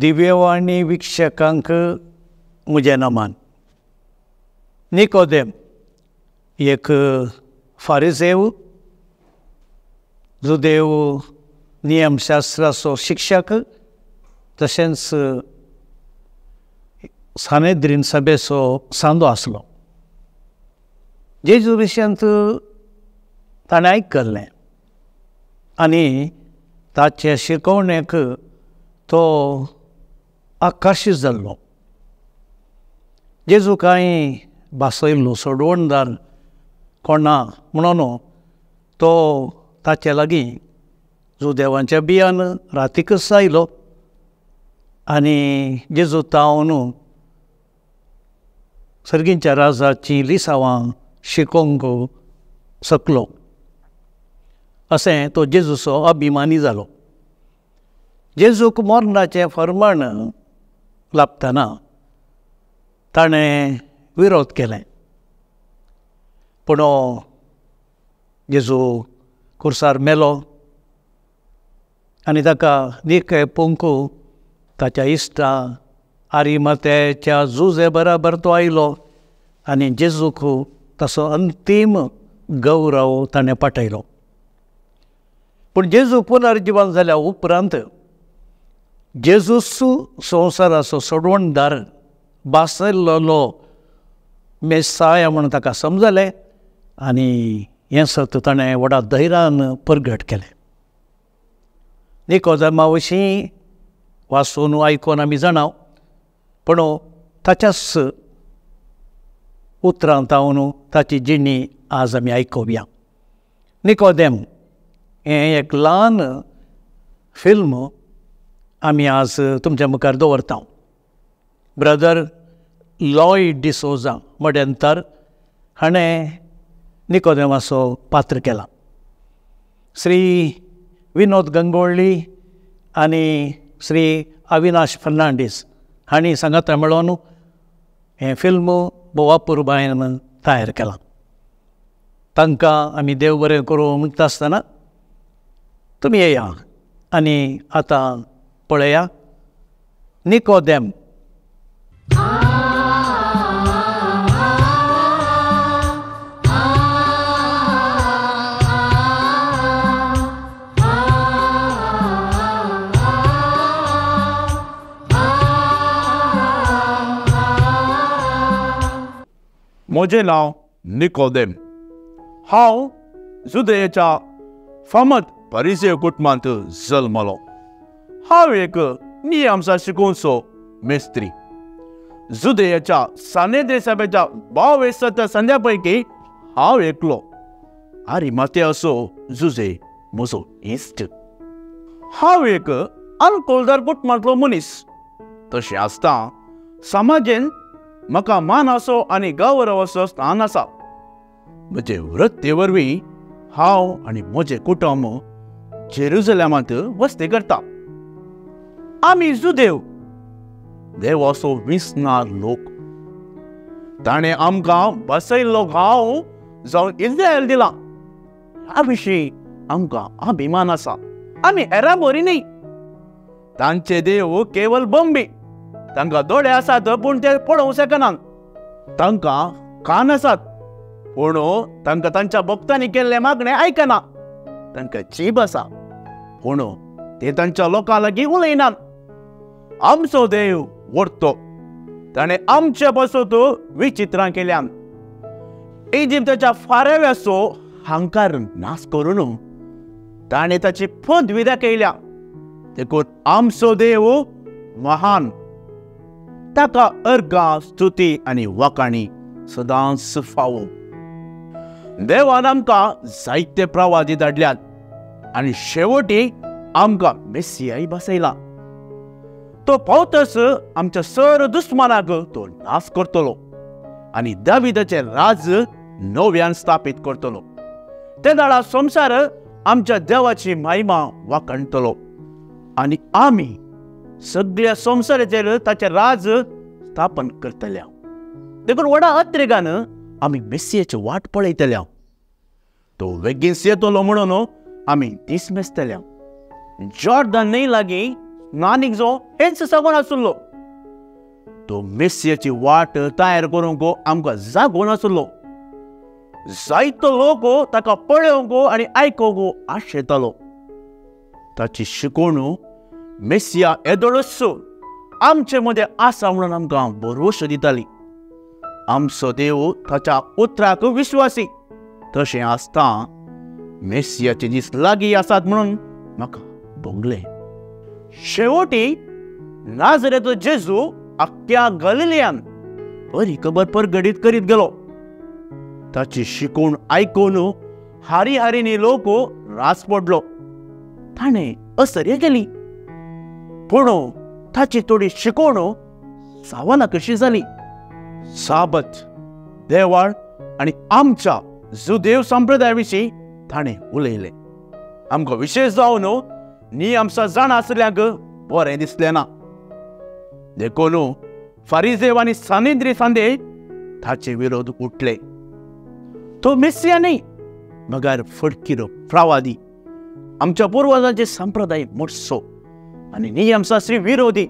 दिव्यवाणी वीक्षकांक म्हजें नमन. निकोदेम एक फारिसेव जुदेव नियमशास्त्राचो शिक्षक तशेंच सानेद्रीन सभेचो सांदो आसलो. जेजू विशयांत ताणें आयकल्लें आनी ताचे शिकवणेक तो आकर्शीत जाल्लो. जेजू कांय भासयल्लो सोडवणदार कोणा म्हणून तो ताचे लागीं जुदेवांच्या बियान रातीकच आयलो आनी जेजू तावन सर्गींच्या राजाचीं लिसांवां शिकोवंक शकलो. अशें तो जेजूचो अभिमानी जालो. जेजूक मरणाचें फर्माण लाबतना ताणें विरोध केलें, पूण जेजू कुर्सार मेलो आनी ताका निके पोंकू ताच्या इश्टा आरिमात्याच्या जुजे बराबर तो आयलो आनी जेजूक ताचो अंतीम गौरव ताणें पाठयलो. पूण जेजू पुनर्जिवन जाल्या उपरांत जेजूस संवसाराचो सोडवणदार भासयल्लो मेसाया म्हणून ताका समजलें आनी हें सत ताणें व्हडा धैर्यान परगट केलें. निकोदेमा विशीं वाचून आयकून आमी जाणा, पूण ताच्याच उतरां तावन ताची जिणी आज आमी आयकुया. निकोदेम हें एक ल्हान फिल्म आमी आज तुमच्या मुखार दवरता. ब्रदर लॉयड डिसोजा मडेंतर हाणें निकोदेमाचो पात्र केला. श्री विनोद गंगोळ्ळी आनी श्री अविनाश फर्नांडीस हांणी सांगाता मेळोवन हें फिल्म भोव अपुरबायेन तयार केलां. तांकां आमी देव बरें करूं म्हणटा आसतना तुमी येया आनी आतां पळया निकोदेम. म्हजें नांव निकोदेम. हांव जुदेच्या फामाद परिसेव कुटुंबांत जल्मलो. हांव एक नियमसा शिकोवचो मेस्त्री. जुदेयाच्या सानेद्रे सभेच्या 22 संध्या पैकी हांव एकलो. आरिमात्याचो जुजे म्हजो इश्ट. हांव एक अनकुलदार कुटुंबांतलो मनीस. तशें आसता समाजेन म्हाका मानाचो आनी गौरवाचो स्थान आसा. म्हजे वृत्ते वरवीं हांव आनी म्हजें कुटुंब जेरुजलेमांत वस्ती करता. आमी जुदेव, देवाचो विसनार लोक. ताणें आमकां बसयल्लो गांव जावन इस्रायल दिला. ह्या विशीं आमकां अभिमान आसा. आमी हेरां बरी न्ही. तांचे देव केवल बंबी. तांकां दोळे आसात पूण ते पळोवंक शकनात. तांकां कान आसात पूण तांकां तांच्या भक्तांनी केल्लें मागणें आयकना. तांकां जीब आसा पूण ते तांच्या लोकां लागीं उलयनात. आमचो देव व्हडतो. ताणें आमचे पासत विचित्रां केल्यान. इजिप्ताच्या फाराव्याचो हांकार नाश करून ताणें ताची पदवी दाखयल्या. देखून आमचो देव महान. ताका अर्घां, स्तुती आनी वाखाणी सदांच फावो. देवान आमकां जायते प्रवादी धाडल्यात आनी शेवटी आमकां मेसियाय बसयला. तो पावतच आमच्या सर दुस्मानाक तो नाश करतलो आनी दाविदाचें राज नव्यान स्थापीत करतलो. ते दाडा संवसार आमच्या देवाची महिमा वाखाणटलो आनी आमी सगळ्या संवसाराचेर ताचें राज स्थापन करतल्या. देखून व्हडा अत्रेगान आमी मेसियाची वाट पळयतल्या. तो बेगीन येतलो म्हणून आमी दीस मेजतल्या. जॉर्डन न्हंय लागीं स्नानीक जो हेंच सांगून आसलो. तो मेसियाची वाट तयार करूंक आमकां जागोवन आसलो. जायतो लोक ताका पळोवंक आनी आयकूंक आशेतालो. ताची शिकवण मेसिया येदोळच आमचे मदें आसा म्हणून आमकां भरवंसो दिताली. आमचो देव ताच्या उतराक विश्वासी. तशें आसता मेसियाचे दीस लागीं आसात म्हणून म्हाका भोंगलें. शेवटी नाजरेचो जेजू आख्ख्या गलिलियान बरी खबर परगडीत करीत गेलो. ताची शिकवण आयकून हारी हारीनी लोक रास पडलो. ताणें असर्य केली, पूण ताची थोडी शिकवण सावना कशी जाली. साबत, देवाळ आनी आमच्या जुदेव संप्रदाया विशीं ताणें उलयलें. आमकां विशेश जावन नियमसा जाणा आसल्यांक बरें दिसलें ना. देखून फारिजेव आनी सानेद्री सांदे ताचे विरोध उठले. तो मेसिया न्हय मगर फटकिरो फ्रावादी, आमच्या पुर्वजांचे संप्रदाय मोडसो आनी नियमशास्त्री विरोधी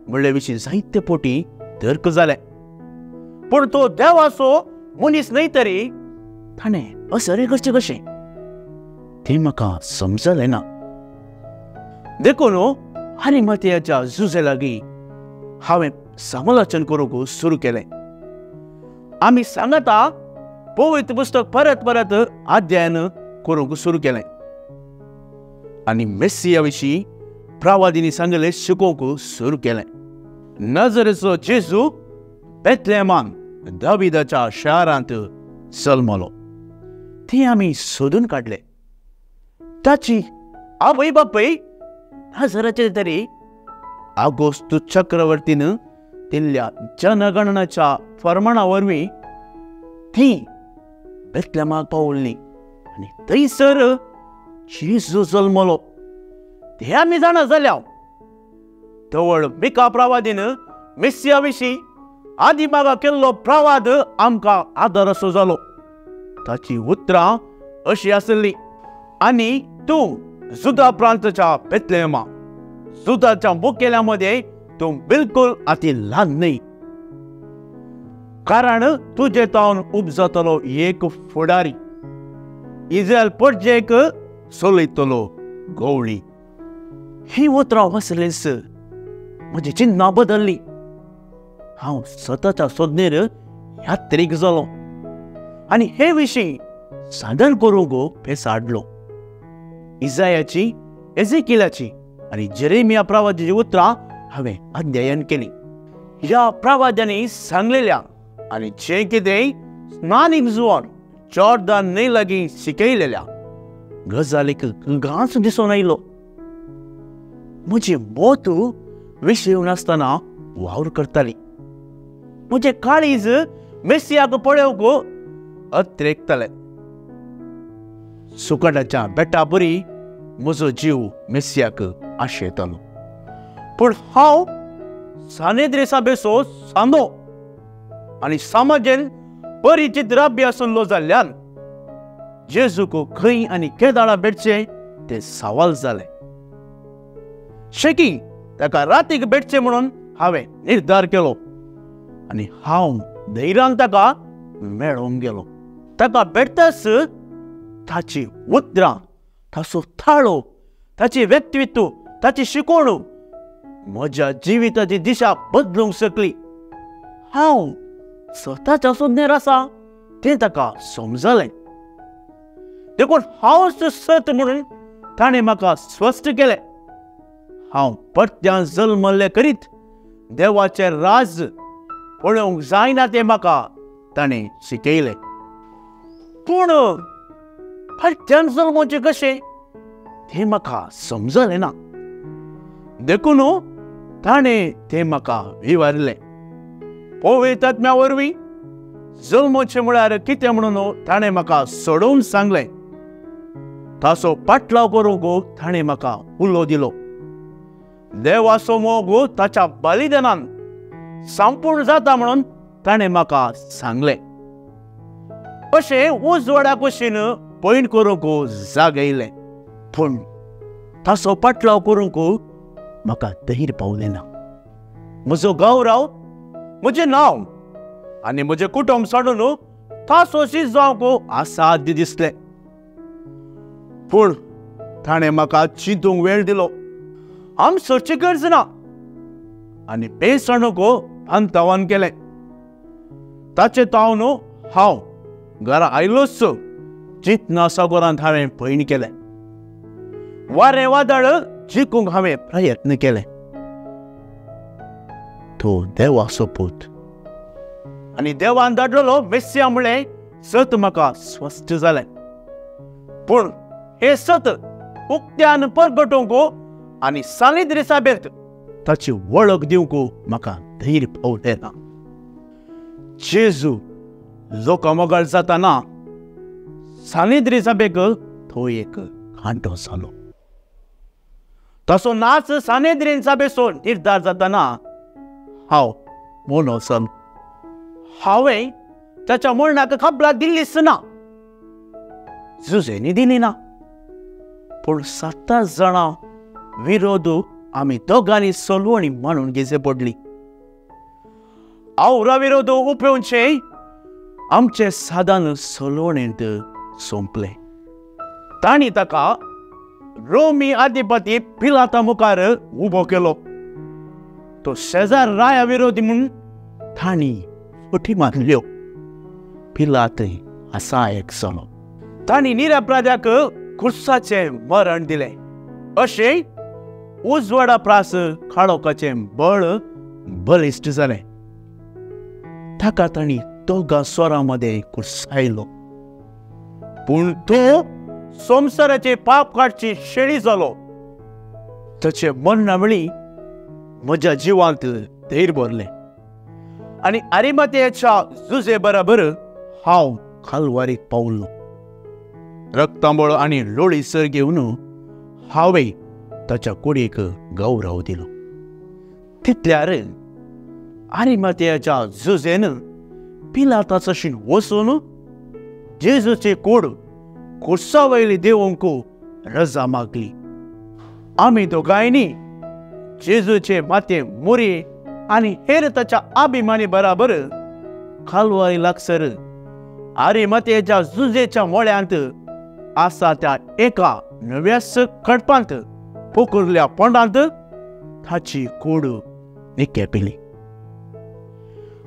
म्हणले विशीं जायते पोटी तर्क जाले. पूण तो देवाचो मनीस न्हय तरी ताणें असरें करचें कशें तें म्हाका समजलें ना. देखून आरिमाथेयाच्या जुजे लागीं हांवें समालोचन करूंक सुरू केलें. आमी सांगता पवित्र पुस्तक परत परत अध्ययन करूंक सुरू केलें आनी मेसिया विशीं प्रवादींनी सांगलें शिकोवंक सुरू केलें. नजरेचो जेजू बेथलेहमान दाविदाच्या शारांत जल्मलो तें आमी सोदून काडलें. ताची आवय बापूय नजराचे तरी आगोस्त चक्रवर्तीन दिल्ल्या जनगणनाच्या फर्माणा वरवीं ती बेथलेहमाक पावल्ली आनी थंयसर जेजू जल्मलो ते आमी जाणा जाल्या. तवळ मिका प्रवादीन मेसिया विशीं आदी मागा केल्लो प्रवाद आमकां आदार असो जालो. ताची उतरां अशी आसली, आनी तूं जुदा प्रांताच्या बेथलेहमा, जुदाच्या मुखेल्या मदें तूं बिलकुल आती ल्हान न्हय, कारण तुजे तावन उपजतलो एक फुडारी, इज्रायल परजेक चलयतलो गवळी. ही उतरां वाचलींच म्हजी चिन्नां बदल्ली. हांव सताच्या सोदनेर यात्रीक जालो आनी हे विशीं साधन करूंक पेसाडलो. इजायाची, एजेकिलाची आनी जेरेमिया प्रवादाची उतरां हांवें अध्ययन केली. ह्या प्रवाद्यांनी सांगलेल्या आनी जें कितें स्नानीक जुवान जॉर्दान न्हंय लागीं शिकयलेल्या गजालीक घांस दिसून आयलो. म्हजी मत विशय नासतना वावर करताली. म्हजें काळीज मेसियाक पळोवंक अत्रेकतालें. सुकटाच्या बेटा बरी म्हजो जीव मेसियाक आशेतालो. पूण हांव सानेद्रेसा बेसो सांदो आनी समाजेन परिचित राब्बी आसलो जाल्ल्यान जेजूक खंय आनी केदाळा भेटचें तें सवाल जालें. शेकी ताका रातीक भेटचें म्हणून हांवें निर्धार केलो आनी हांव धैर्यान ताका मेळोवंक गेलो. ताका भेटताच ताची उतरां, ताचो थाळो, ताची व्यक्तित्व, ताची शिकवण म्हज्या जिविताची दिशा बदलूंक शकली. हांव स्वताच्या सोदनेर आसा तें ताका समजलें. देखून हांवच सत म्हणून ताणें म्हाका स्पश्ट केलें. हांव परत्यान जल्मल्लें करीत देवाचें राज पळोवंक जायना तें म्हाका ताणें शिकयलें. पूण परत्यान जल्मचें कशें तें म्हाका समजलें ना. देखून ताणें तें म्हाका विवरलें. पवित्र आत्म्या वरवीं जल्मचें म्हळ्यार कितें म्हणून ताणें म्हाका सोडोवन सांगलें. ताचो पाटलाव करूंक ताणें म्हाका उलो दिलो. देवाचो मोग ताच्या बलिदानान संपूर्ण जाता म्हणून ताणें म्हाका सांगलें. अशें उजवाडा कुशीन पयण करूंक जागयलें. पूण ताचो पाटलाव करूंक म्हाका धैर्य पावलें ना. म्हजो गौरव, म्हजें नांव आनी म्हजें कुटुंब सोडून तासोशी जावंक असाध्य दिसलें. पूण ताणें म्हाका चिंतूंक वेळ दिलो. आम सोदची गरज ना आनी बेसणूक अंतावान केलें. ताचें तावन हांव घरा आयलोच. चिंतना सागोरांत हांवें पयण केलें. वारें वादळ जिखूंक हांवें प्रयत्न केले. तो देवाचो पूत आनी देवान धाडलेलो मेस्सिया म्हळें सत म्हाका स्वस्थ जालें. पूण हें सत उक्त्यान परगटोवंक आनी सानिद्री साबेत ताची वळख दिवंक म्हाका धैर्य पावलें ना. जेजू लोकां मोगाळ जाताना सानिद्री साबेक तो एक कांटो जालो. तसो नाच सानेद्रीन साबेचो निर्धार जाताना हांव मोनो जालो. हांवें ताच्या मरणाक खबराक दिल्लीच ना, जुजेनी दिली ना. पूण 7 जाणां विरोध आमी दोगांनी सोलवणी मांडून घेवची पडली. आवरा विरोध उपेवचे आमचे सादान सोलवणेंत सोंपलें. तांणी ताका रोमी अधिपती पिलाता मुखार उबो केलो. तो शेजार राया विरोधी म्हूण तांणी फटी मारल्यो. पिलात असायक जालो. तांणी निरपराध्याक खुर्साचें मरण दिलें. अशें उजवाडा प्रास काळोखाचें बळ बळिश्ट जालें. ताका तांणी दोगां स्वरां मदें कुर्सायलो. पूण तो संवसाराचे पाप काडची शेळी जालो. ताचे मरणा वेळी म्हज्या जिवांत धैर्य भरलें आनी आरिमातेच्या जुजे बराबर हांव खालवारीक पावलो. रक्तांबळ आनी लोळीसर घेवन हांवें ताच्या कुडीक गौरव दिलो. तितल्यार आरिमातेच्या जुजेन पिलाताचशीन वचून जेजूची कूड कुर्सा वयली देवंक रजा मागली. आमी दोगांयनी जेजूचे माते मोरी आनी हेर ताच्या अभिमानी बराबर खालवारी लागसर आरिमातेच्या जुजेच्या मोळ्यांत आसा त्या एका नव्याच खडपांत पोखरल्या पोंडांत ताची कूड निकेपिली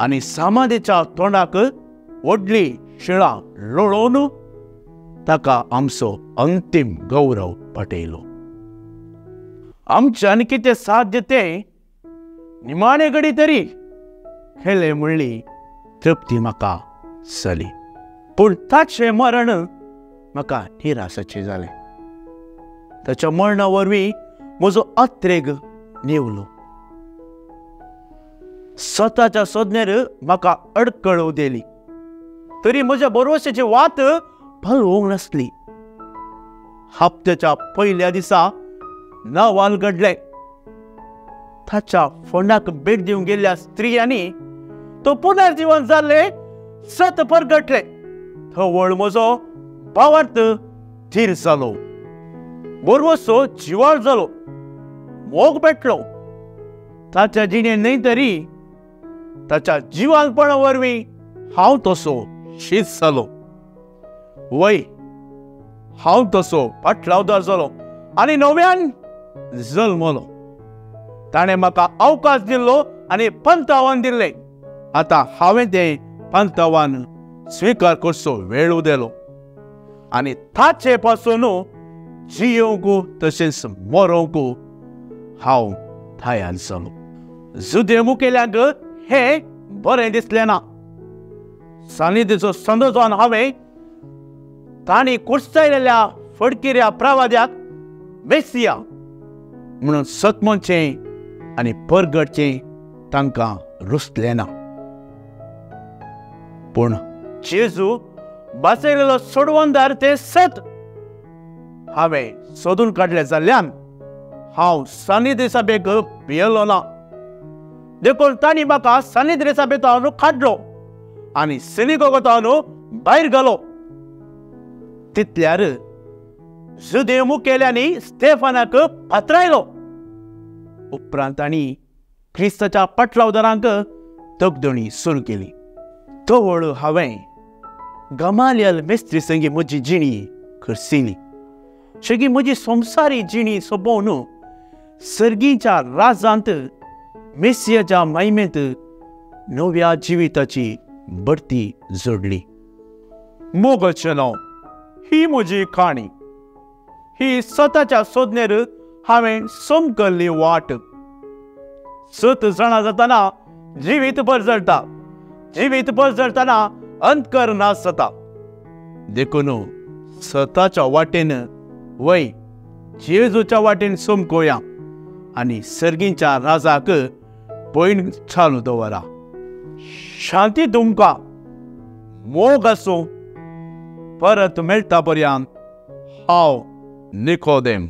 आनी सामाधीच्या तोंडाक व्हडली शिळां लोळोवन ताका आमचो अंतीम गौरव पाटयलो. आमच्यान कितें साध्य तें निमाणे घडी तरी केलें म्हणली तृप्ती म्हाका जाली. पूण ताचें मरण म्हाका निरासाचें जालें. ताच्या मरणा वरवीं म्हजो अत्रेग नेवलो. स्वताच्या सोदनेर म्हाका अडकळ उदेली तरी म्हज्या बरोवशाची वात पालोवंक नासली. हप्त्याच्या पयल्या दिसा नवाल घडलें. ताच्या फोंडाक भेट दिवंक गेल्ल्या स्त्रियांनी तो पुनर्जीवन जाल्लें सत परगटलें. थवळ म्हजो भावार्थ थीर जालो. बोरवसो जिवाळ जालो. मोग पेटलो. ताच्या जिणें न्हय तरी ताच्या जिवानपणा वरवीं हांव तसो शीत जालो. वय हांव तसो पाटलावदार जालो आनी नव्यान जल्मलो. ताणें म्हाका अवकाश दिल्लो आनी पंतावान दिल्लें. आतां हांवें तें पंतावान स्विकार करचो वेळ उदेलो आनी ताचे पासून जियोवंक तशेंच मरोवंक हांव तयार जालो. जुदे मुखेल्यांक हें बरें दिसलें ना. सानिधीचो संदोजान हांवें तांणी कुर्सायलेल्या फडकिऱ्या प्रवाद्याक मेसिया म्हणून सत म्हणचें आनी परगटचें तांकां रुचलें ना. पूण जेजू बासयलेलो सोडवणदार तें सत हांवें सोदून काडलें जाल्ल्यान हांव सानिधी सभेक भियेलो ना. देखून तांणी म्हाका सानिधी सभेंत काडलो आनी सिनेगोगांत भायर घालो. तितल्यार जुदेव मुखेल्यांनी स्टेफानाक फातरायलो. उपरांत तांणी क्रिस्ताच्या पाटलावदारांक तकदणी सुरू केली. तवळ हांवें गमालियल मेस्त्री संगी म्हजी जिणी खर्सिली. शगी म्हजी संवसारी जिणी सोंपोवन सर्गीच्या राजांत मेसियाच्या महिमेंत नव्या जिविताची बढती जोडली. मोगाचें ही म्हजी काणी. ही सताच्या सोदनेर हांवें समकल्ली वाट. सत जाणा जाताना जिवीत परजळटा, जिवीत परजळटना अंतकर नाश जाता. देखून सताच्या वाटेन वय जेजूच्या वाटेन समकोया आनी सर्गीच्या राजाक पयण चालू दवरा. शांती तुमकां, मोग आसूं. परत मेळटा पर्यंत हांव निकोदेम.